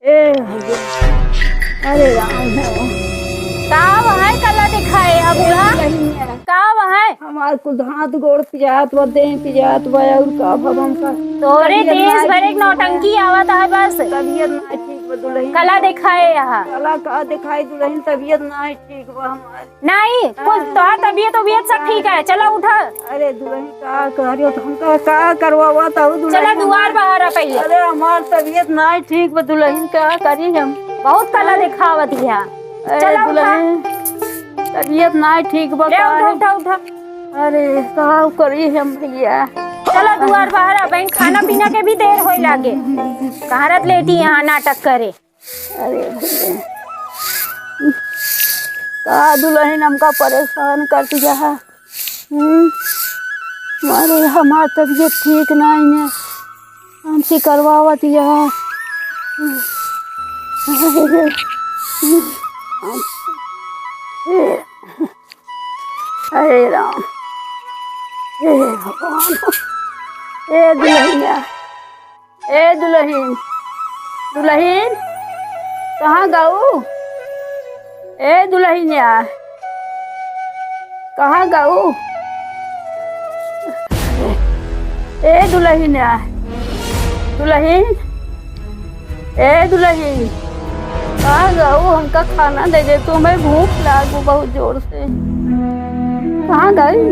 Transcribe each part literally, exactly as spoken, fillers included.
ए भैया, अरे राम हो। का वहै कला देखाए हा बूढ़ा? नहीं है। का वहै? हमार कुल हाथ गोड़ पिरात बा, देह पिरात बा, और का भवन का। तोरे तबीयत देश ना भर एक ठीक बा। नौटंकी आवत है बस। तबीयत ना ठीक बा दुलहिन। कला देखाए हा। कला का देखाई दुलहिन, तबीयत ना ठीक बा हमार। नहीं, कुछ तोहार तबीयत उबियत सब ठीक है, चला उठा। अरे दुलहिन का करियो, तो हमका का करवावा ताऊ दुलहिन चला दुआर हमार। बाहर आ पहिले। अरे हमार तबीयत नाई ठीक बा दुलहिन, का करी हम? बहुत कला देखावत हिया। अरे चला उठा। दुलहिन, तबीयत नाई ठीक बा ले उठा, काहे? उठा, उठा। अरे का करी हम भैया? चला दुआर बाहर आ बहिन, खाना पीना के भी देर होए लागे। कहाँ रत लेटी यहाँ नाटक करे। अरे भैया, का दुलहिन हमका परेशान कर दिया है। हम्म? मारे हमार तबीयत ठीक नाई है, हमसे करवावत यह। अरे राम, हे भगवान, ए दुलहिनिया, ए दुलहिन, दुलहिन, कहाँ गऊ? ए दुलहिनिया, कहाँ गऊ? ए दुलहिनिया, दुलहिन, ए दुलहिन, कहाँ गऊ? हमका खाना दे दे तू, हमें भूख लागू बहुत जोर से। कहाँ गई?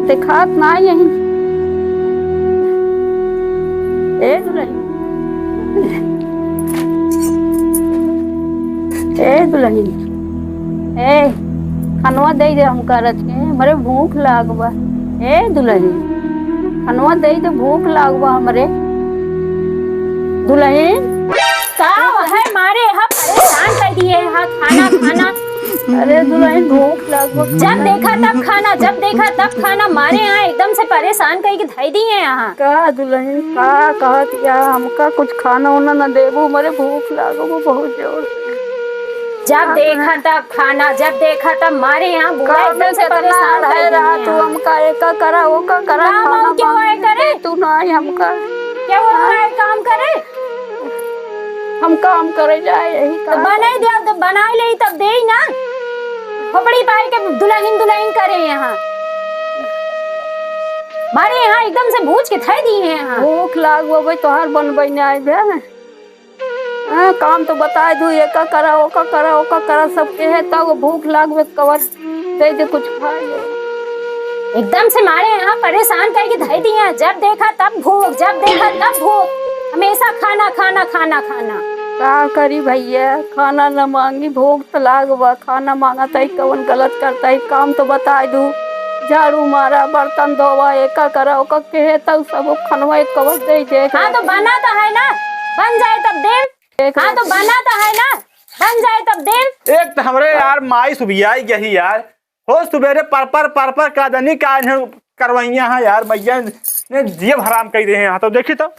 देखात ना यही। ए दुलहिन, ए दुलहिन, ए, खनवा दे दे हमका रच के, हमरे भूख लाग बा। ए दुलहिन, खनवा दे दे, भूख लाग बा हमरे। दुलहिन, का है मारे यहाँ परेशान कर दिए हैं, खाना, खाना। अरे दुलहिन, भूख लाग बा। जब देखा तब खाना, जब देखा तब खाना, मारे यहाँ एकदम से परेशान करके धई दिए हैं यहाँ। का दुलहिन, का कहत या, हमका कुछ खाना उना न देबू, हमरे भूख लागो बहुत जोर। जब देखा तब खाना, जब देखा तब मारे यहाँ बुआ कामे एकदम से कितना परेशान कर रहे दिए रहा तू, हैं। हमका एका करा, ओका करा, काम खाना वाम क्यों वाम है करे? तू ना आई हमका। क्या वो है काम करे? हम काम करे जाए, यही तो काम। बनाई दे, तो बनाई ले, तब दे ही ना। खोपड़ी पाए के दुलहिन दुलहिन करे यहाँ। मारे यहाँ एकदम से भूज के धई दिए हैं यहाँ। भूख लाग गो भाई, तोहार बनबै ना आए बे। हाँ, काम तो बताए दू, एका करा, ओका करा, ओका करा, सब कहे, तब भूख लाग बे, कवर दे दे कुछ खाए। एकदम से मारे यहाँ परेशान करके धई दिए हैं। जब देखा तब भूख, जब देखा तब भूख, हमेशा खाना, खाना, खाना, खाना। का करी भैया, खाना न मांगी, भूख तो लाग बा, खाना मांगा तई कवन गलत करता है, काम तो बताए दू, झाड़ू मारा, बर्तन धोवा, एका करा, ओका कहे तब सब खनवा एक कवर दे दे। हाँ, तो बना तो है ना, बन जाए तब देम। एक हाँ, तो बना तो है ना, बन जाए तब देम। एक तो हमरे यार माई सुबियाई गई यार, हो सुबेरे पर पर पर पर का दनी का इन्हें करवाइया है यार, मैया ने जियब हराम कर दे हैं। हाँ, तो देखी तो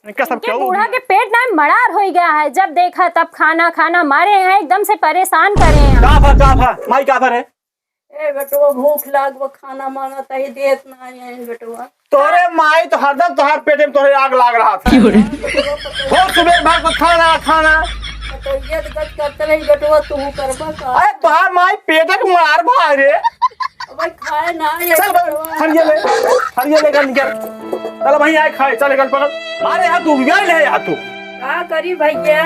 इनका सब इनके क्या बूढ़ा के पेट ना मड़ार हो गया है, जब देखा तब खाना खाना मारे हैं, एकदम से परेशान करे हैं। का भा, का भा, माई का भा रे? ए बेटवा, भूख लाग बा, खाना मांगा तही देत ना है बेटवा। तोरे माई तो हरदम तोहार पेटे में तोहरे आग लाग रहा था। क्यों रे? हो सुबह भर को खाना, खाना। तो ये तो गच करते रही बेटवा, तू करबा का? अरे तोहार माई पेटे के मार भाई रे। अबे खाए ना ये चल भाई, बेटवा। हरिये ले, हरिये ले, निकल। चल वहीं आए खाए, चल निकल पकड़। अरे यहाँ तू, यही ले यहाँ तू। का करी भैया?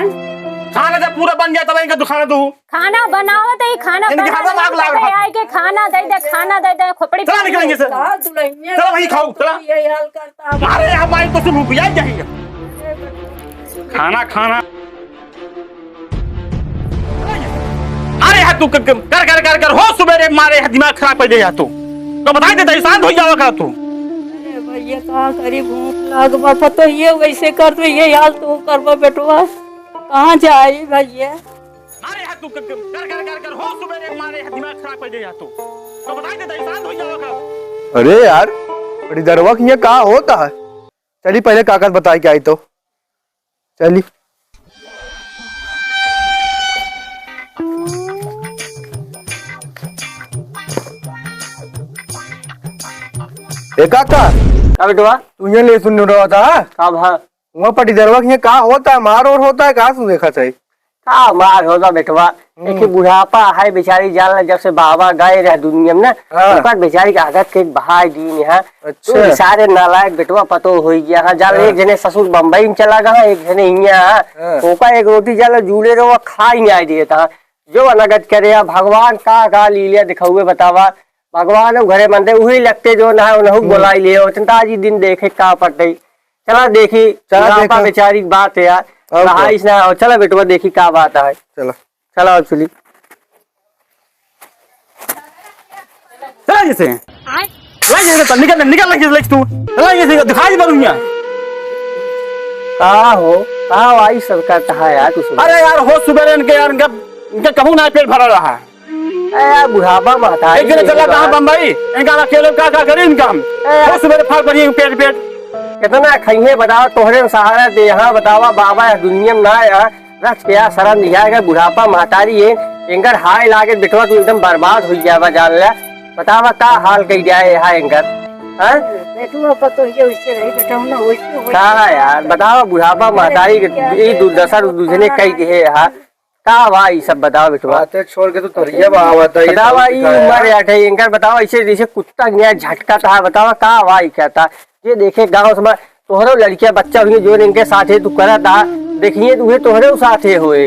खाना जब पूरा बन गया तब इनका दुखाना तू। खाना बनावत है, खाना इनके बनावत हाथ में आग लाग है, रहा। आए के खाना दे दे, खाना दे दे, खोपड़ी चला पे निकलेंगे से। कहा दुल्हनिया चला वहीं खाओ, चला। ये हाल करता है। अरे यहाँ माई तो सुन रुपया ही चाहिए। खाना खाना। अरे यहाँ तू क-, क-, कर, कर, कर, कर, हो सुबेरे मारे यहाँ दिमाग खराब कर दे यहाँ तू। तो बताई दे, इंसान धोई जावा करा तू। अरे भैया, का करी, भूख लाग बा, पतो ये वैसे कर दो, ये हाल तू करबा बेटवा, कहाँ जाई भैया? अरे यार, तू कर, कर, कर, कर, कर, हो सुबेरे मारे है, दिमाग खराब कर दे यार तू। तो बताई दे, इंसान हो जावा का। अरे यार, बड़ी दरवा की ये का होता है? चली पहले काका से बताई के आई तो। चली। ए काका, का बेटवा? तू ये ले सुन रहा था? का भा? वहाँ पटीदरवा के यहाँ का होता है, मार और होता है, का तू देखा चाही? का मार होता बेटवा? हम्म। एक बुढ़ापा है बेचारी, जान ला, जब से बाबा गए रहे दुनिया में ना, हाँ। ओकर बेचारी के आदत के एक बहाय दीन है। अच्छा। तू सारे नालायक बेटवा पतो होई गया है। जान ला, हाँ। एक जने ससुर बम्बई में चला गया, एक जने हियाँ है। हाँ। ओका एक रोटी जान ला जूड़े रहो, खा ही नहीं देता। जो अनगत करे, अब भगवान का, का लीला दिखावे बतावा। भगवान उ घरे मंदे, उही लगते जो ना, उनहु हम्म। बोलाई ले, चिंता जी दिन देखे का पड़ते। चला देखी, चला बुढ़ापा देखा। बेचारी की बात है यार। और नहाई क्या? स्नान हो, चला बेटवा देखी का बात है। चला। चला अब चली। चला जैसे। चला जैसे, चल, निकल, निकल, निकल, निकल तू। चला जैसे, दिखाई दे दुनिया। का हो, का आई सब करता है यार तू सब? अरे यार, हो सुबह इनके यार, इनका, इनका कहूँ ना पेट भरा रहा है। ए यार, बुढ़ापा महतारी एक जने चला कहाँ बम्बई, इनका अकेले का, का करी इनका हम? ए यार। हो सुबह फाड़ पड़ी पेट, पेट। कितना खइहे बतावा, तोहरे में सहारा दे, हाँ बतावा, बाबा इस दुनिया में ना आया, रख के यार शर्म नहीं आएगा, बुढ़ापा महतारी है, इनकर हाय लागे बेटवा, तू एकदम बर्बाद हो जाएगा, जान ले। बतावा का हाल कई जाए यहाँ इनकर, हाँ? बेटुआ पतोहिया वैसे रही, बेटा ना वैसे, वैसे। का यार, बतावा बुढ़ापा महतारी के, ये दुर्दशा दूसरे कई दिहे यहाँ। का बा ई सब बतावा बेटवा। बातें छोड़ के तू थरिया बहावत है, बतावा, ई उम्र अठे, इनकर बतावा, ऐसे जैसे कुत्ता के यहाँ झटका था, बतावा का बा ई क्या था? ये देखे गाँव समाज, तोहरो लड़किया बच्चा हुई जो इनके साथे तू करत आ, देखिए तू तोहरे साथे होए।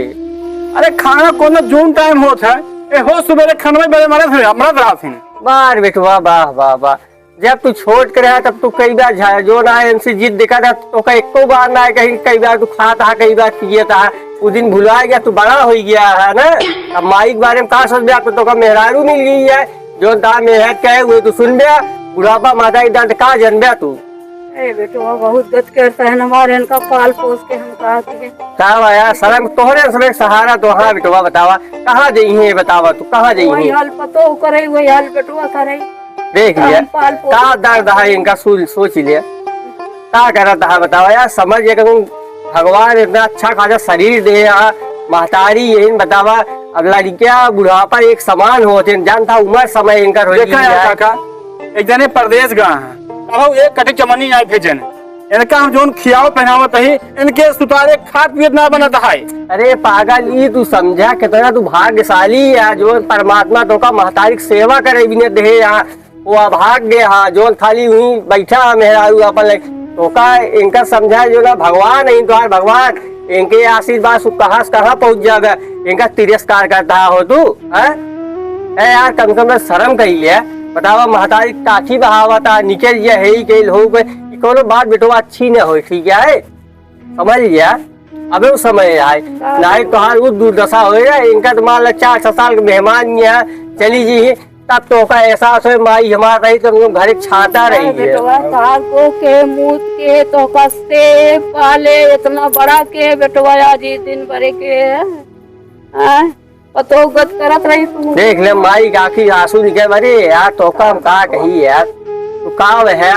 अरे खाना कोनो जून टाइम होत है, ए हो सुबेरे खनवे बजे मरत है, मरत रहत है। बार बेटवा, वाह, वाह, वाह। जब तू छोट के रहा, तब तू कई बार झा-, जो ना इनसे जिद देखा था, तो का एको बार ना कहीं, कई बार तू खाता है, कई बार पिए था। उ दिन भुला गया, तू बड़ा हो गया है ना। अब माई के बारे में का सोचबे, आपको तो का मेहरारू मिल गई है, जो दा मेहर कहे, वो तू सुनबे, बुढ़ापा माता की डांट का जनबे तू। ए बेटवा, बहुत गत करता है ना, हमारे इनका पाल पोस के हम कहा कि का बा यार, शर्म तोहरे सब एक सहारा तो, हाँ बेटवा, बतावा, कहाँ जइहे, बतावा तू, कहाँ जइहे? वही हाल पतो करे, वही हाल बेटवा करे। देख लिया, हम पाल पोस का दर्द है इनका, सो-, सोच लिया, का करत है बतावा यार, समझ लिया कहूँ भगवान इतना अच्छा खासा शरीर दे, आ महतारी यही बतावा, अब लड़किया बुढ़ापा एक समान होते हैं, जानता उम्र समय इनका हो देखा यार है। काका, एक जने परदेस गए हैं, कहू एक कटी चमनी आई भेजन, इनका हम जोन खियावत पहनावत ही, इनके सुतारे खात पियत ना बनत है। अरे पागल, ई तू समझा कितना तू भाग्यशाली है, जो परमात्मा तोका महतारी के सेवा करे बिना देहे यहाँ। वो अभाग्य हा, जोन खाली वहीं बैठा है मेहरारू अपन लग-, तोका इनका समझा जो ना भगवान है, तुम्हारे भगवान, इनके आशीर्वाद से कहाँ से कहाँ पहुँच जावे, इनका तिरस्कार करता हो तू, हैं? ए यार, कम से कम शर्म करी ले, बतावा महतारी काठी बहावता, निकल गया है ही कहीं हो गए, ई कोनो बात बेटवा अच्छी न होई, ठीक है? समझ लिया, अबे उ समय आए, का? नाहीं तोहार उ दुर्दशा होए, इनका तो मान ला चार सौ साल के मेहमान यहाँ चली जी, तब तोका एहसास होए, माई हमार रही तो हम लोग घरे छाता रही है। बेटवा, तोहार को के मूत के तोका से पाले, इतना बड़ा के बेटवा, आज ई दिन भरे के, हाँ? पतोह गत करत रही तू। देख ले माई के आँखी आँसू निकल, अरे यार तोका हम का कही यार, तू का है?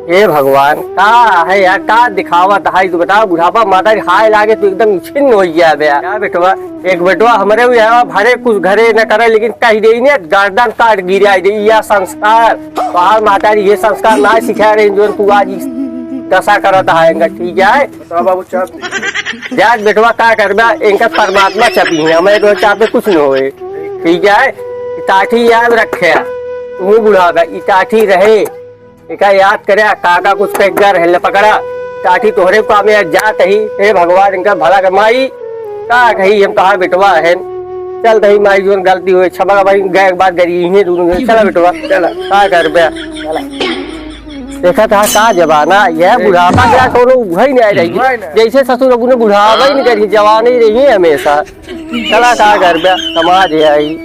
हे भगवान, का है यार, का दिखावत है तू बतावा, बुढ़ापा माता के हाय लागे तू एकदम छिन्न हो गया बे। यार बेटवा, एक बेटवा हमरे भी है, भरे कुछ घरे न करे, लेकिन कह दे ने गर्दन काट गिरा दे, यह संस्कार, तोहार महतारी ये संस्कार ना सिखा रही, जो तू आज ई दशा करत है, ठीक है? बतावा बाबू, चाप दे। जात बेटवा का करबा, इनका परमात्मा चापी है, हमें तो चापे कुछ न होए। ठीक है, ई टाठी याद रखे, तू बुढ़ाबा, ई टाठी रहे, इका याद करे, काका कुछ पे घर है, ले पकड़ा, टाठी तोहरे को हमें जात ही, हे भगवान, इनका भला कर माई, का कही हम कहा बेटवा है, चल दही माई, जोन गलती होए, क्षमा भाई, गए एक बार गरी ही दोनों, चला बेटवा, चला, का करबे, चला। देखा था का जमाना, यह बुढ़ापा के कोनो उभई नहीं रही। उभई नहीं। जैसे ससुर अपने बुढ़ापा ही नहीं करी, जवान ही रही है हमेशा। चला का करबे, समाज है ई।